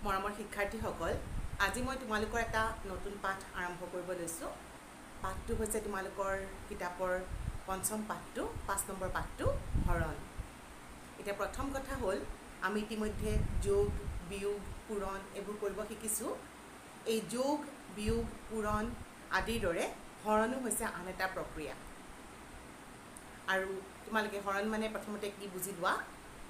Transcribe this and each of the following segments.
মৰমৰ শিক্ষাৰ্থীসকল, আজি মই তোমালোকৰ এটা নতুন পাঠ আৰম্ভ কৰিব লৈছোঁ। পাঠটো হৈছে তোমালোকৰ কিতাপৰ পঞ্চম পাঠটো, 5 নম্বৰ পাঠটো, হৰণ। এতিয়া প্ৰথম কথা হ'ল, আমি ইতিমধ্যে যোগ, বিয়োগ, পূৰণ এইবোৰ কৰিব শিকিছোঁ। এই যোগ, বিয়োগ, পূৰণ আদিৰ দৰে হৰণো হৈছে আন এটা প্ৰক্ৰিয়া। আৰু তোমালোকে হৰণ মানে প্ৰথমতে কি বুজি লোৱা?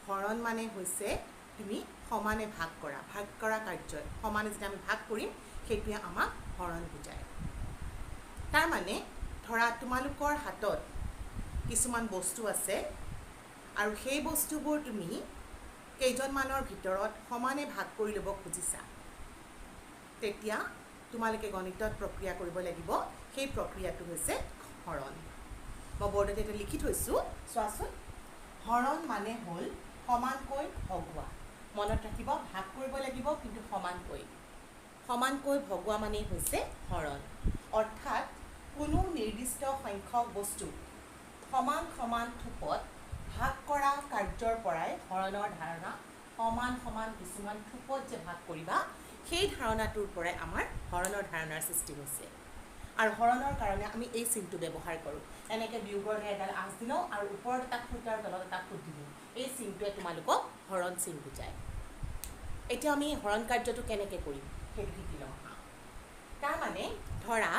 হৰণ মানে হৈছে তুমি সমানে ভাগ কৰা, ভাগ কৰা কাৰ্যই। সমানে যেতিয়া আমি ভাগ কৰিম, সেইটোৱে আমাক হৰণ বুজায়। তাৰমানে ধৰা তোমালোকৰ হাতত কিছুমান বস্তু আছে আৰু সেই বস্তুবোৰ তুমি কেইজনমানৰ ভিতৰত সমানে ভাগ কৰি ল'ব খুজিছা, তেতিয়া তোমালোকে গণিতত প্ৰক্ৰিয়া কৰিব লাগিব। সেই প্ৰক্ৰিয়াটো হৈছে হৰণ। মই বৰ্ডত এতিয়া লিখি থৈছোঁ, চোৱাচোন। হৰণ মানে হ'ল সমানকৈ ভগোৱা। মনত ৰাখিব, ভাগ কৰিব লাগিব কিন্তু সমানকৈ। সমানকৈ ভগোৱা মানেই হৈছে হৰণ। অৰ্থাৎ কোনো নিৰ্দিষ্ট সংখ্যক বস্তু সমান সমান থোপত ভাগ কৰা কাৰ্যৰ পৰাই হৰণৰ ধাৰণা। সমান সমান কিছুমান থোপত যে ভাগ কৰিবা, সেই ধাৰণাটোৰ পৰাই আমাৰ হৰণৰ ধাৰণাৰ সৃষ্টি হৈছে। আৰু হৰণৰ কাৰণে আমি এই চিনটো ব্যৱহাৰ কৰোঁ। এনেকৈ বিয়োগৰ দৰে এডাল আঁচ দিলোঁ আৰু ওপৰত এটা খুঁট আৰু তলত এটা খুঁট দিলোঁ। এই চিনটোৱে তোমালোকক হৰণ চিন বুজায়। এতিয়া আমি হৰণ কাৰ্যটো কেনেকৈ কৰিম সেইটো শিকি লওঁ। তাৰমানে ধৰা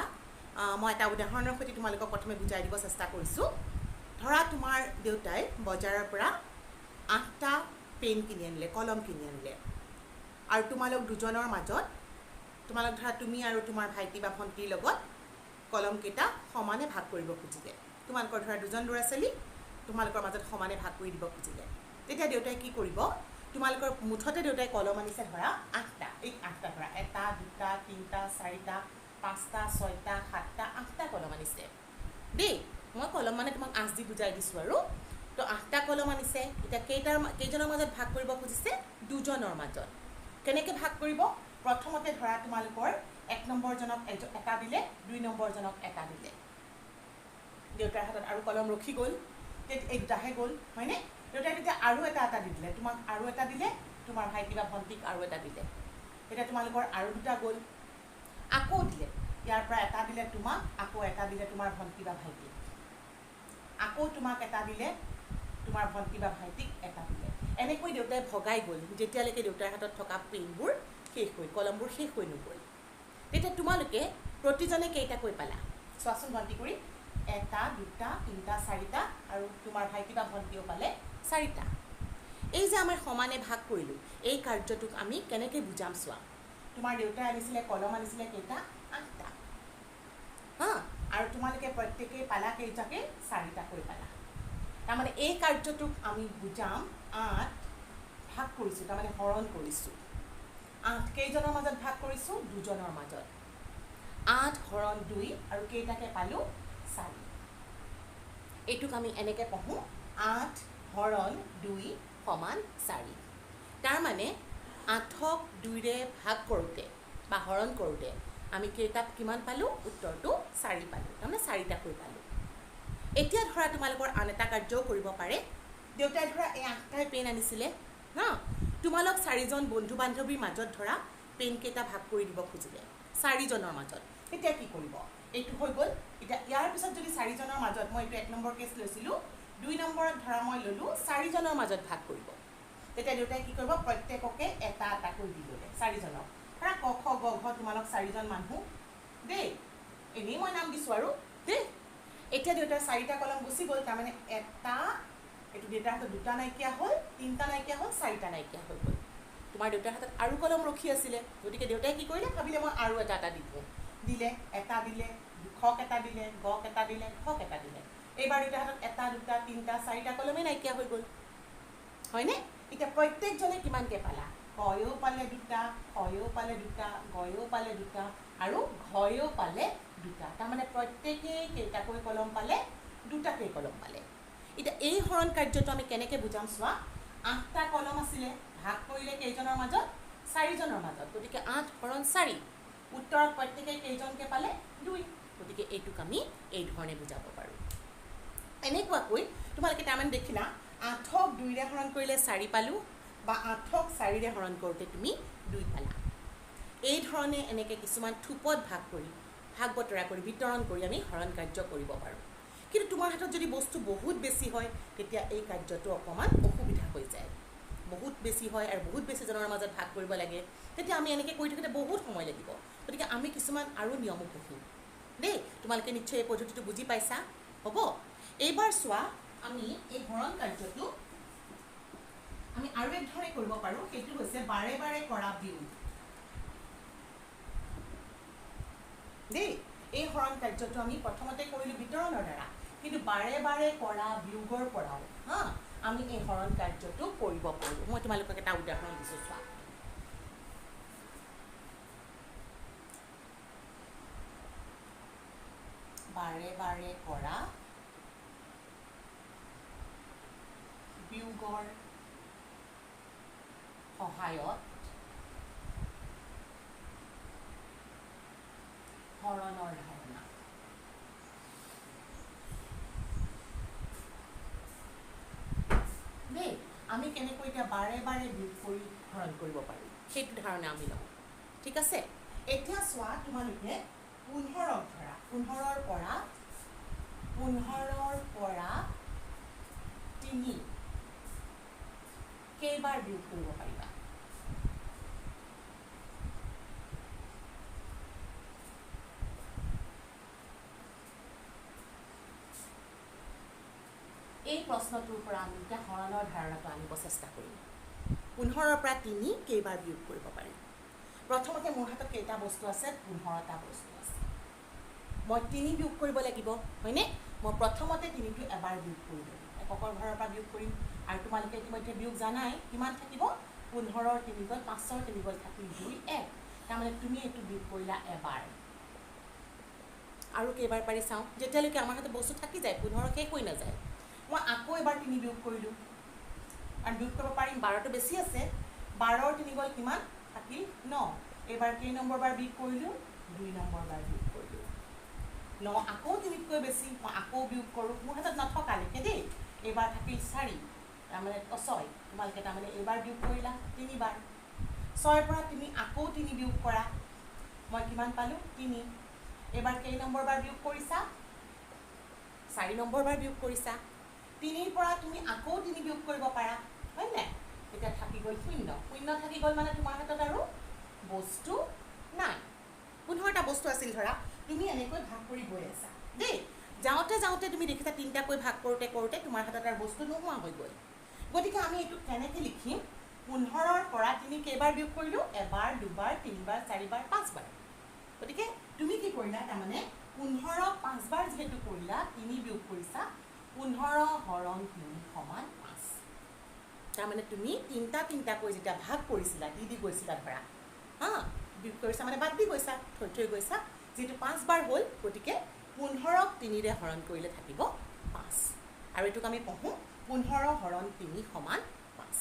মই এটা উদাহৰণৰ সৈতে তোমালোকক প্ৰথমে বুজাই দিব চেষ্টা কৰিছোঁ। ধৰা তোমাৰ দেউতাই বজাৰৰ পৰা 8টা পেন কিনি আনিলে, কলম কিনি আনিলে, আৰু তোমালোক দুজনৰ মাজত, তোমালোক ধৰা তুমি আৰু তোমাৰ ভাইটি বা ভণ্টিৰ লগত কলমকেইটা সমানে ভাগ কৰিব খুজিলে। তোমালোকৰ ধৰা দুজন ল'ৰা ছোৱালী, তোমালোকৰ মাজত সমানে ভাগ কৰি দিব খুজিলে। তেতিয়া দেউতাই কি কৰিব? তোমালোকৰ মুঠতে দেউতাই কলম আনিছে ধৰা 8টা। এই 8টা ধৰা 1, 2, 3, 4, 5টা, 6টা, 7টা, 8টা কলম আনিছে দেই। মই কলম মানে তোমাক আঁচ দি বুজাই দিছোঁ আৰু। তো 8টা কলম আনিছে। এতিয়া কেইজনৰ মাজত ভাগ কৰিব খুজিছে? দুজনৰ মাজত। কেনেকৈ ভাগ কৰিব? প্ৰথমতে ধৰা তোমালোকৰ 1 নম্বৰজনক এটা দিলে, 2 নম্বৰজনক এটা দিলে। দেউতাৰ হাতত আৰু কলম ৰখি গ'ল, এই দুটাহে গ'ল, হয়নে? দেউতাই তেতিয়া আৰু এটা এটা দি দিলে, তোমাক আৰু এটা দিলে, তোমাৰ ভাইটি বা ভণ্টিক আৰু এটা দিলে। তেতিয়া তোমালোকৰ আৰু দুটা গ'ল। আকৌ দিলে, ইয়াৰ পৰা এটা দিলে তোমাক, আকৌ এটা দিলে তোমাৰ ভণ্টি বা ভাইটিক, আকৌ তোমাক এটা দিলে, তোমাৰ ভণ্টি বা ভাইটিক এটা দিলে। এনেকৈ দেউতাই ভগাই গ'ল যেতিয়ালৈকে দেউতাৰ হাতত থকা পেনবোৰ শেষ হৈ, কলমবোৰ শেষ হৈ নগ'ল। তেতিয়া তোমালোকে প্ৰতিজনে কেইটাকৈ পালা চোৱাচোন ভণ্টি কৰি। 1, 2, 3, 4টা, আৰু তোমাৰ ভাইটি বা ভণ্টিও পালে 4টা। এই যে আমাৰ সমানে ভাগ কৰিলোঁ, এই কাৰ্যটোক আমি কেনেকৈ বুজাম চোৱা। তোমাৰ দেউতাই আনিছিলে কলম, আনিছিলে কেইটা? 8টা। হা, আৰু তোমালোকে প্ৰত্যেকেই পালা কেইটাকে? 4টাকৈ পালা। তাৰমানে এই কাৰ্যটোক আমি বুজাম 8 ভাগ কৰিছোঁ, তাৰমানে হৰণ কৰিছোঁ। 8 কেইজনৰ মাজত ভাগ কৰিছোঁ? দুজনৰ মাজত। 8 হৰণ 2, আৰু কেইটাকে পালোঁ? 4। এইটোক আমি এনেকৈ পঢ়োঁ, 8 হৰণ 2 সমান 4। তাৰমানে 8ক 2ৰে ভাগ কৰোঁতে বা হৰণ কৰোঁতে আমি কেইটাত কিমান পালোঁ? উত্তৰটো 4 পালোঁ, তাৰমানে 4টাকৈ পালোঁ। এতিয়া ধৰা তোমালোকৰ আন এটা কাৰ্যও কৰিব পাৰে। দেউতাই ধৰা এই 8টাই পেন আনিছিলে, হা, তোমালোক 4জন বন্ধু বান্ধৱীৰ মাজত ধৰা পেনকেইটা ভাগ কৰি দিব খুজিলে, 4জনৰ মাজত। তেতিয়া কি কৰিব? এইটো হৈ গ'ল। এতিয়া ইয়াৰ পিছত যদি 4জনৰ মাজত, মই এইটো 1 নম্বৰ কেছ লৈছিলোঁ, 2 নম্বৰত ধৰা মই ল'লোঁ 4জনৰ মাজত ভাগ কৰিব। তেতিয়া দেউতাই কি কৰিব? প্ৰত্যেককে এটা এটাকৈ দি ল'লে 4জনক। ধৰা ক, খ, গ, ঘ তোমালোক 4জন মানুহ দেই, এনেই মই নাম দিছোঁ আৰু দেই। এতিয়া দেউতাৰ 4টা কলম গুচি গ'ল, তাৰমানে এটা, এইটো দেউতাৰ হাতত 2টা নাইকিয়া হ'ল, 3টা নাইকিয়া হ'ল, 4টা নাইকিয়া হৈ গ'ল। তোমাৰ দেউতাৰ হাতত আৰু কলম ৰখি আছিলে, গতিকে দেউতাই কি কৰিলে? ভাবিলে মই আৰু এটা এটা দি দিওঁ। দিলে, এটা দিলে, খক এটা দিলে, গক এটা দিলে, খক এটা দিলে। এইবাৰ দেউতাৰ হাতত 1, 2, 3, 4টা কলমেই নাইকিয়া হৈ গ'ল, হয়নে? এতিয়া প্ৰত্যেকজনে কিমানকৈ পালা? কয়েও পালে 2টা, খয়েও পালে 2টা, গয়েও পালে 2টা, আৰু ঘয়েও পালে 2টা। তাৰমানে প্ৰত্যেকেই কেইটাকৈ কলম পালে? 2টাকৈ কলম পালে। এতিয়া এই হৰণ কাৰ্যটো আমি কেনেকৈ বুজাম চোৱা। 8টা কলম আছিলে, ভাগ কৰিলে কেইজনৰ মাজত? 4জনৰ মাজত। গতিকে 8 হৰণ 4, উত্তৰত প্ৰত্যেকেই কেইজনকৈ পালে? 2। গতিকে এইটোক আমি এই ধৰণে বুজাব পাৰোঁ। এনেকুৱাকৈ তোমালোকে তাৰমানে দেখিলা, 8ক 2ৰে হৰণ কৰিলে 4 পালোঁ, বা 8ক 4ৰে হৰণ কৰোঁতে তুমি 2 পালা। এই ধৰণে এনেকৈ কিছুমান থোপত ভাগ কৰি, ভাগ বতৰা কৰি, বিতৰণ কৰি আমি হৰণ কাৰ্য কৰিব পাৰোঁ। কিন্তু তোমাৰ হাতত যদি বস্তু বহুত বেছি হয় তেতিয়া এই কাৰ্যটো অকণমান অসুবিধা হৈ যায়। বহুত বেছি হয় আৰু বহুত বেছি জনৰ মাজত ভাগ কৰিব লাগে, তেতিয়া আমি এনেকৈ কৰি থাকোঁতে বহুত সময় লাগিব। গতিকে আমি কিছুমান আৰু নিয়মো পঢ়িম দেই। তোমালোকে নিশ্চয় এই পদ্ধতিটো বুজি পাইছা। হ'ব, এইবাৰ চোৱা আমি এই হৰণ কাৰ্যটো আমি আৰু এক ধৰণে কৰিব পাৰোঁ, সেইটো হৈছে বাৰে বাৰে কৰা বিয়োগ দেই। এই হৰণ কাৰ্যটো আমি প্ৰথমতে কৰিলোঁ বিতৰণৰ দ্বাৰা, কিন্তু বাৰে বাৰে কৰা বিয়োগৰ পৰাও হা আমি এই হৰণ কাৰ্যটো কৰিব পাৰোঁ। মই তোমালোকক এটা উদাহৰণ দিছোঁ, চোৱা। বাৰে বাৰে কৰা বিয়োগৰ সহায়ত হৰণৰ ধাৰণা। দেই, আমি কেনেকৈ এতিয়া বাৰে বাৰে বিয়োগ কৰি হৰণ কৰিব পাৰোঁ সেইটো ধাৰণা আমি লওঁ। ঠিক আছে, এতিয়া চোৱা তোমালোকে 15ক ধৰা, 15ৰ পৰা 3 কেইবাৰ বিয়োগ কৰিব পাৰিবা? এই প্ৰশ্নটোৰ পৰা আমি এতিয়া হৰণৰ ধাৰণাটো আনিব চেষ্টা কৰিম। 15ৰ পৰা 3 কেইবাৰ বিয়োগ কৰিব পাৰিম? প্ৰথমতে মোৰ হাতত কেইটা বস্তু আছে? 15টা বস্তু আছে। মই 3 বিয়োগ কৰিব লাগিব, হয়নে? মই প্ৰথমতে 3টো এবাৰ বিয়োগ কৰি ল'ম, এককৰ ঘৰৰ পৰা বিয়োগ কৰিম। আৰু তোমালোকে ইতিমধ্যে বিয়োগ জানাই, কিমান থাকিব? 15ৰ 3 গ'ল 5ৰ 3 গ'ল থাকিল 2 1। তাৰমানে তুমি এইটো বিয়োগ কৰিলা এবাৰ। আৰু কেইবাৰ পাৰি চাওঁ, যেতিয়ালৈকে আমাৰ হাতত বস্তু থাকি যায়, 15 শেষ হৈ নাযায়। মই আকৌ এবাৰ 3 বিয়োগ কৰিলোঁ, আৰু বিয়োগ কৰিব পাৰিম, 12টো বেছি আছে। 12ৰ 3 গ'ল কিমান থাকিল? 9। এইবাৰ কেই নম্বৰ বাৰ বিয়োগ কৰিলোঁ? 2 নম্বৰ বাৰ বিয়োগ কৰিলোঁ। 9 আকৌ 3তকৈ বেছি, মই আকৌ বিয়োগ কৰোঁ, মোৰ হাতত নথকালৈকে দেই। এইবাৰ থাকিল 4, তাৰমানে 6। তোমালোকে তাৰমানে এইবাৰ বিয়োগ কৰিলা 3বাৰ। 6ৰ পৰা তুমি আকৌ 3 বিয়োগ কৰা, মই কিমান পালোঁ? 3। এইবাৰ কেই নম্বৰ বাৰ বিয়োগ কৰিছা? 4 নম্বৰ বাৰ বিয়োগ কৰিছা। 3ৰ পৰা তুমি আকৌ 3 বিয়োগ কৰিব পাৰা, হয় নাই? এতিয়া থাকি গ'ল 0। 0 থাকি গ'ল মানে তোমাৰ হাতত আৰু বস্তু নাই। 15টা বস্তু আছিল ধৰা, তুমি এনেকৈ ভাগ কৰি গৈ আছা দেই। যাওঁতে যাওঁতে তুমি দেখিছা 3টাকৈ ভাগ কৰোঁতে কৰোঁতে তোমাৰ হাতত আৰু বস্তু নোহোৱা হৈ গ'ল। গতিকে আমি এইটো কেনেকৈ লিখিম? 15ৰ পৰা 3 কেইবাৰ বিয়োগ কৰিলোঁ? এবাৰ, দুবাৰ, তিনিবাৰ, চাৰিবাৰ, পাঁচবাৰ। গতিকে তুমি কি কৰিলা? তাৰমানে 15 5বাৰ যিহেতু কৰিলা, 3 বিয়োগ কৰিছা, 15 হৰণ 3 সমান 5। তাৰমানে তুমি 3টা 3টাকৈ যেতিয়া ভাগ কৰিছিলা, দি দি গৈছিলা ধৰা, হা বিয়োগ কৰিছা মানে বাদ দি গৈছা, থৈ থৈ গৈছা, যিহেতু 5বাৰ হ'ল, গতিকে 15ক 3ৰে হৰণ কৰিলে থাকিব 5। আৰু এইটোক আমি পঢ়োঁ 15 হৰণ 3 সমান 5।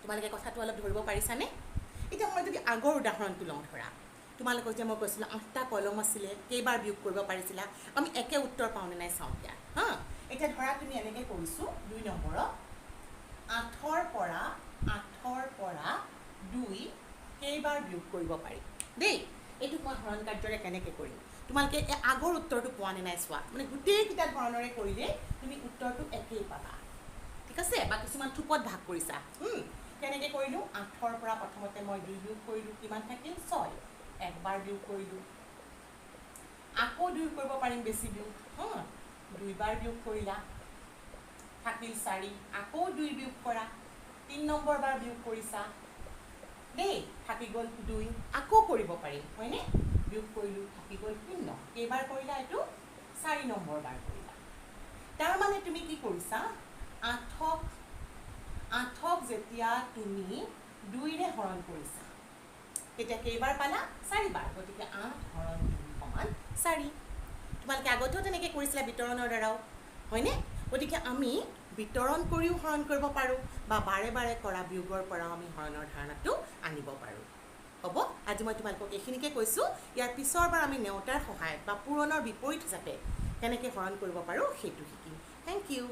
তোমালোকে কথাটো অলপ ধৰিব পাৰিছানে? এতিয়া মই যদি আগৰ উদাহৰণটো লওঁ ধৰা, তোমালোকক যে মই কৈছিলোঁ 8টা কলম আছিলে, কেইবাৰ বিয়োগ কৰিব পাৰিছিলা, আমি একে উত্তৰ পাওঁনে নাই চাওঁ দিয়া। হা, এতিয়া ধৰা তুমি এনেকৈ কৰিছোঁ 2 নম্বৰত 8ৰ পৰা 2 কেইবাৰ বিয়োগ কৰিব পাৰি দেই। এইটোক মই হৰণ কাৰ্যৰে কেনেকৈ কৰিম? তোমালোকে এই আগৰ উত্তৰটো পোৱা নে নাই চোৱা, মানে গোটেইকেইটা ধৰণৰে কৰিলে তুমি উত্তৰটো একেই পাবা, ঠিক আছে? বা কিছুমান থোপত ভাগ কৰিছা। কেনেকৈ কৰিলোঁ? 8ৰ পৰা প্ৰথমতে মই 2 বিয়োগ কৰিলোঁ, কিমান থাকিল? 6। একবাৰ বিয়োগ কৰিলোঁ, আকৌ 2 কৰিব পাৰিম, বেছি বিয়োগ, হা 2বাৰ বিয়োগ কৰিলা, থাকিল 4। আকৌ 2 বিয়োগ কৰা, 3 নম্বৰ বাৰ বিয়োগ কৰিছা দেই, থাকি গ'ল 2। আকৌ কৰিব পাৰিম, হয়নে? বিয়োগ কৰিলোঁ, থাকি গ'ল 0। কেইবাৰ কৰিলা এইটো? 4 নম্বৰ বাৰ কৰিলা। তাৰমানে তুমি কি কৰিছা? 8ক যেতিয়া তুমি 2ৰে হৰণ কৰিছা, তেতিয়া কেইবাৰ পালা? 4বাৰ। গতিকে 8 হৰণ 2 সমান 4। তোমালোকে আগতেও তেনেকৈ কৰিছিলা বিতৰণৰ দ্বাৰাও, হয়নে? গতিকে আমি বিতৰণ কৰিও হৰণ কৰিব পাৰোঁ, বা বাৰে বাৰে কৰা বিয়োগৰ পৰাও আমি হৰণৰ ধাৰণাটো আনিব পাৰোঁ। হ'ব, আজি মই তোমালোকক এইখিনিকে কৈছোঁ। ইয়াৰ পিছৰবাৰ আমি নেওতাৰ সহায়ত বা পূৰণৰ বিপৰীত হিচাপে কেনেকৈ হৰণ কৰিব পাৰোঁ সেইটো শিকিম। Thank you.